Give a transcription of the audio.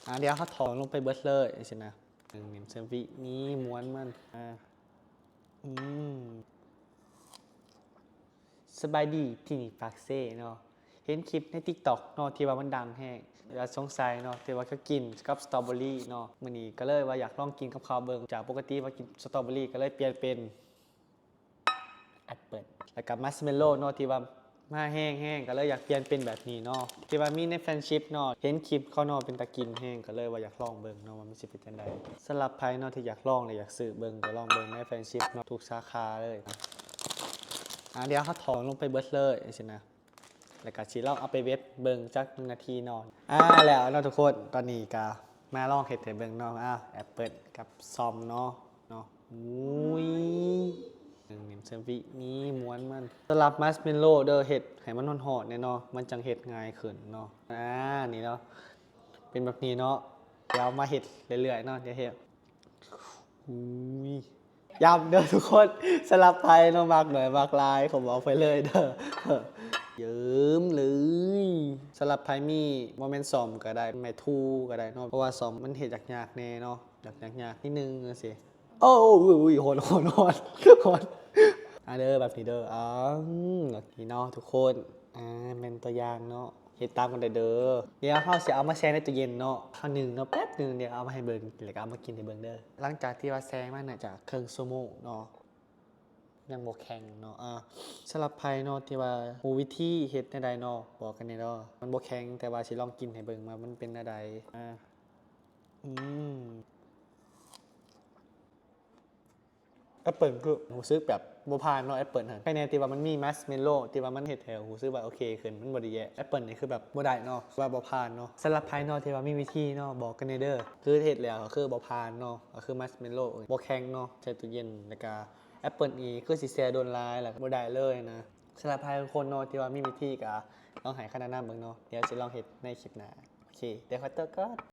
ອາ ດຽວເຮົາຖອນລົງໄປເບິດເລີຍ ຈັ່ງຊີ້ນະ. ໜຶ່ງ ໜຶ່ງ ເຊີມວິ ນີ້ ມ້ວນມັນ ອາ ອືມ ສະບາຍດີ ທີ່ນີ້ປາກເຊເນາະ. ເຫັນຄລິບໃນຕິກຕັອກເນາະ ທີ່ວ່າມັນດັງແຮງ ແລ້ວສົງໄສເນາະ ທີ່ວ່າເຂົາກິນກັບສະຕໍເບີຣີເນາະ. ມື້ນີ້ກໍເລີຍວ່າຢາກລອງກິນກັບເຂົາເບິ່ງ ຈາກປົກກະຕິວ່າກິນສະຕໍເບີຣີ ກໍເລີຍປ່ຽນເປັນແອັບເປິ້ນ ແລ້ວກໍມັດເມໂລເນາະ ທີ່ວ່າມາແຮງໆ ກໍເລີຍຢາກປ່ຽນເປັນແບບນີ້ເນາະ ທີ່ວ່າມີໃນແຟນຊິບເນາະ. ເຫັນຄລິບເຂົາເນາະ ເປັນຕາກິນແຮງ ກໍເລີຍວ່າຢາກລອງເບິ່ງເນາະ ວ່າມັນຊິເປັນຈັ່ງໃດ. ສຳລັບໃຜເນາະ ທີ່ຢາກລອງ ແລະ ຢາກຊື້ເບິ່ງ ກໍລອງເບິ່ງໃນແຟນຊິບເນາະ ທຸກສາຂາເລີຍ. ອາ ດຽວເຮົາຖອນລົງໄປເບິດເລີຍ ຈັ່ງຊີ້ນະ. ແລ້ວກໍຊິລອງເອົາໄປເວັດເບິ່ງຈັກໜຶ່ງນາທີເນາະ. ອາ ແລ້ວເນາະທຸກຄົນ ຕອນນີ້ກໍມາລອງເຮັດໃຫ້ເບິ່ງເນາະ. ອາ ແອັບເປິ້ນກັບຊອມເນາະ ເນາະ. ອຸ້ຍ ໜຶ່ງ ໜຶ່ງ ເຊີມວິ ນີ້ ມ້ວນມັນ. ສຳລັບມັດເມໂລເດີ ເຮັດໃຫ້ມັນຮ້ອນໆແດ່ເນາະ ມັນຈັ່ງເຮັດງ່າຍຂຶ້ນເນາະ. ອາ ນີ້ເນາະ ເປັນແບບນີ້ເນາະ. ດຽວມາເຮັດເລື້ອຍໆເນາະ ດຽວເຮັດ ອຸ້ຍ ຢ້ຳເດີທຸກຄົນ. ສຳລັບໃຜເນາະ ມັກໜ້ອຍມັກຫຼາຍ ຂໍບອກໄປເລີຍເດີ ເຢີມເລີຍ. ສຳລັບໃຜມີ ບໍ່ແມ່ນຊອມກໍໄດ້ ໄມ້ທູກໍໄດ້ເນາະ ເພາະວ່າຊອມມັນເຮັດຍາກໆແດ່ເນາະ ຍາກໆນິດໜຶ່ງຈັ່ງຊີ້. ໂອ້ຍ ໂອ້ຍ ຮ້ອນ ຮ້ອນ ຮ້ອນ ຮ້ອນ. ອາ ເດີ ແບບນີ້ເດີ ອາ ນີ້ເນາະທຸກຄົນ. ອາ ແມ່ນຕົວຢ່າງເນາະ ເຮັດຕາມກັນໄດ້ເດີ. ດຽວເຮົາຊິເອົາມາແຊ່ໃນຕູ້ເຢັນເນາະ ເຮົາໜຶ້ງເນາະ ແປັບໜຶ່ງ ດຽວເອົາມາໃຫ້ເບິ່ງ ແລ້ວກໍເອົາມາກິນໃຫ້ເບິ່ງເດີ. ຫຼັງຈາກທີ່ວ່າແຊ່ມາໜ້າຈະເຄິ່ງຊົ່ວໂມງເນາະ ຍັງບໍ່ແຂງເນາະ. ອາ ສຳລັບໃຜເນາະ ທີ່ວ່າຮູ້ວິທີເຮັດແນວໃດເນາະ ບອກກັນແດ່ເດີ. ມັນບໍ່ແຂງ ແຕ່ວ່າຊິລອງກິນໃຫ້ເບິ່ງວ່າມັນເປັນແນວໃດ. ອາ ອືມ ແອັບເປິ້ນຄືຮູ້ສຶກແບບບໍ່ຜ່ານເນາະ ແອັບເປິ້ນຫັ້ນ. ໃຄແນ່ທີ່ວ່າມັນມີມັດເມໂລ ທີ່ວ່າມັນເຮັດໃຫ້ຮູ້ສຶກວ່າໂອເຄຂຶ້ນ ມັນບໍ່ໄດ້ແຍ່. ແອັບເປິ້ນນີ້ຄືແບບບໍ່ໄດ້ເນາະ ວ່າບໍ່ຜ່ານເນາະ. ສຳລັບໃຜເນາະ ທີ່ວ່າມີວິທີເນາະ ບອກກັນແດ່ເດີ. ຄືເຮັດແລ້ວກໍຄືບໍ່ຜ່ານເນາະ ກໍຄືມັດເມໂລບໍ່ແຂງເນາະ ໃສ່ຕູ້ເຢັນ. ແລ້ວກໍແອັບເປິ້ນນີ້ຄືຊິແຊ່ດົນຫຼາຍ ແລ້ວກໍບໍ່ໄດ້ເລີຍນະ. ສຳລັບໃຜທຸກຄົນເນາະ ທີ່ວ່າມີວິທີ ກໍລອງໃຫ້ຄຳແນະນຳເບິ່ງເນາະ. ດຽວຊິລອງເຮັດໃນຄລິບໜ້າ. ໂອເຄ ດຽວຂໍຕົວກ່ອນ.